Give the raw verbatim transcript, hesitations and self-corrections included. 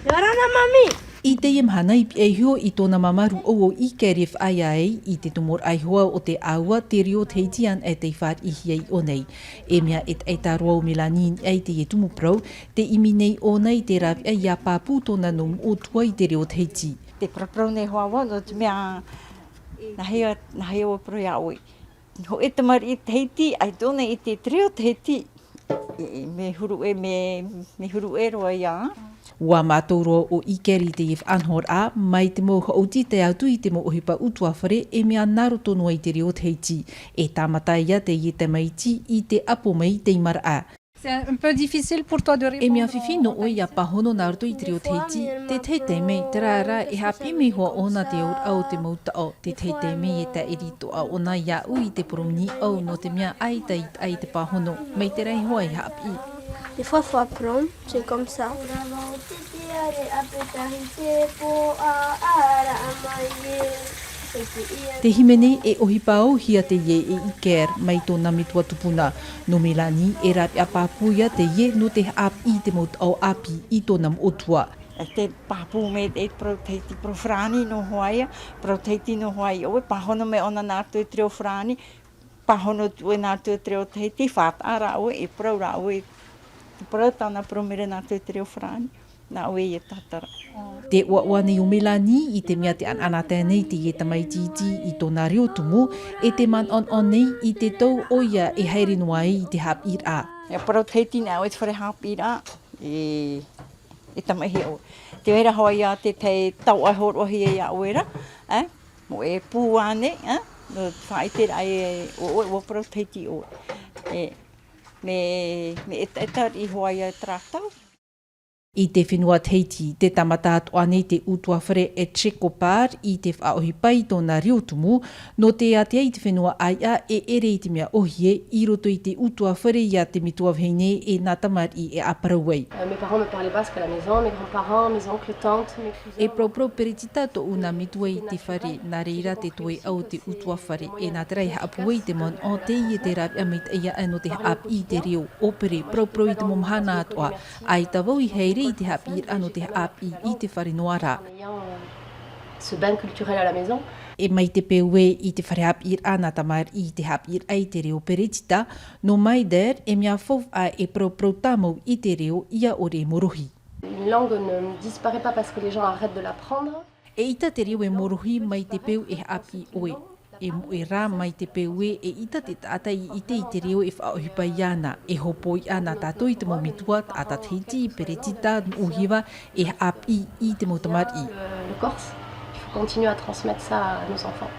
Rana mami! I teie mahana i piʻa iho i tōna māmā rūʻau ʻo Iker e faʻaea ai i te tumu raʻa iho ā o te ʻāua te reo Tahiti anaʻe tei fāriʻihia i ʻō nei. E mea ʻetaʻeta roa ʻo Melanie i niʻa i teie tumu parau, tē ʻimi nei ʻōna i te rāveʻa ʻia pāpū tōna nūnaʻa moʻotua i te reo Tahiti. Te paraparau nei hoʻi au, nō te mea, nā hea, nā hea au e parau iā ʻoe. Hōʻē tamariʻi Tahiti, ʻaita ʻōna i te, te reo Tahiti. E, e, mea huru ʻē, mea, mea huru ʻē roa ia. ʻUa mātau roa ʻo Iker i teie faʻanahoraʻa, mai te mau haʻuti tae atu i te mau ʻohipa ʻutuāfare e mea nā roto noa i te reo Tahiti. E tāmata ia teie tamaiti i te ʻapo mai i te imaraʻa. C'est un peu difficile pour toi de répondre. E mea fifi nō ʻoe ʻia pāhono nā roto i te reo Tahiti, te tahi taime, terā rā, e haʻapiʻi mai hoʻi ʻōna te auraʻa o te mau taʻo, te tahi taime e tāʻiri atoʻa ʻōna iāʻu i te poromu nīʻau, nō te mea ʻaita i taʻa i te pāhono, mai terā iho ā e haʻapiʻi. Des fois, faut apprendre, c'est comme ça. Te hīmene e ʻohipa auhia teie e Iker mai tōna metua tupuna. Nō Melanie, e rāveʻa pāpū ia teie nō te haʻapiʻi i te mau taʻo ʻāpī i tōna moʻotua. E te pāpū mai te parau Tahiti, parau farāni noa hoʻi ia, parau Tahiti noa hoʻi ia ʻoe, pāhono mai ʻōna nā roto i te reo farāni, pāhono atu ʻoe nā roto i te reo Tahiti, fātaʻa rā ʻoe, e parau rā ʻoe, te parau tāna, parau mai ra nā roto i te reo farāni, nā ʻoe ia tātara. Te ʻoaʻoa nei ʻo Melanie i te mea tē ʻanaʻanatae nei teie tamaiti iti i tōna reo tumu, e tē manaʻonaʻo nei i te tau ʻoia e haere noa ai i te haʻapiʻiraʻa. E parau Tahiti nā ʻoe te fare haʻapiʻiraʻa, e, e tamaʻihia ʻoe. Tē vai ra hoʻi ia te tahi tauʻa e hōroʻahia iā ʻoe ra, e, mōʻe pū ānei, e, nō te faʻaʻiteraʻa e, ʻo ʻoe, ʻua parau Tahiti ʻoe. E, mea, mea ʻetaʻeta riʻi hoʻi ia terā tau. I te fenua Tahiti, tē tāmata atoʻa nei te ʻutuāfare e Checopar i te faʻaʻohipa i tōna reo tumu, nō te ātea i te fenua ʻāiʻa e ʻere i te mea ʻōhie i roto i te ʻutuāfare iā te metua vahine e nā tamariʻi e ʻāparau ai. Euh, mes parents me parlaient basque à la maison, mes grands-parents, mes oncles, tantes, mes cousins. E paraparau peretita tōʻu nā metua i te fare, nā reira te toe ʻau o te ʻutuāfare, e nā terā e haʻapūai i te manaʻo teie te rāveʻa maitaʻi aʻe nō te haʻapiʻi i te reo. ʻO Pere, paraparau i te mau mahana atoʻa, ʻaita vau i haere i te haʻapiʻiraʻa nō te haʻapiʻi i te fare noa ra. En ayant, euh, ce bain culturel à la maison. E mai te peu ē i te fare haʻapiʻiraʻa nā tamariʻi i te haʻapiʻiraʻa i te reo peretita, nō Maider, e mea faufaʻa e paraparau tāmau i te reo ʻia ʻore e morohi. Une langue ne disparaît pas parce que les gens arrêtent de l'apprendre. ʻEita te reo e morohi mai te peu e haʻapiʻi ʻoe. E moʻe rā mai te peu ē, ʻeita te taʻata i ʻite i te reo e faʻaʻohipa iāna, e hōpoi ana tātou i te mau metua, taʻata Tahiti, peretita, nuʻu hiva, e haʻapiʻi i te mau tamariʻi. Le, le corse, il faut continuer à transmettre ça à nos enfants.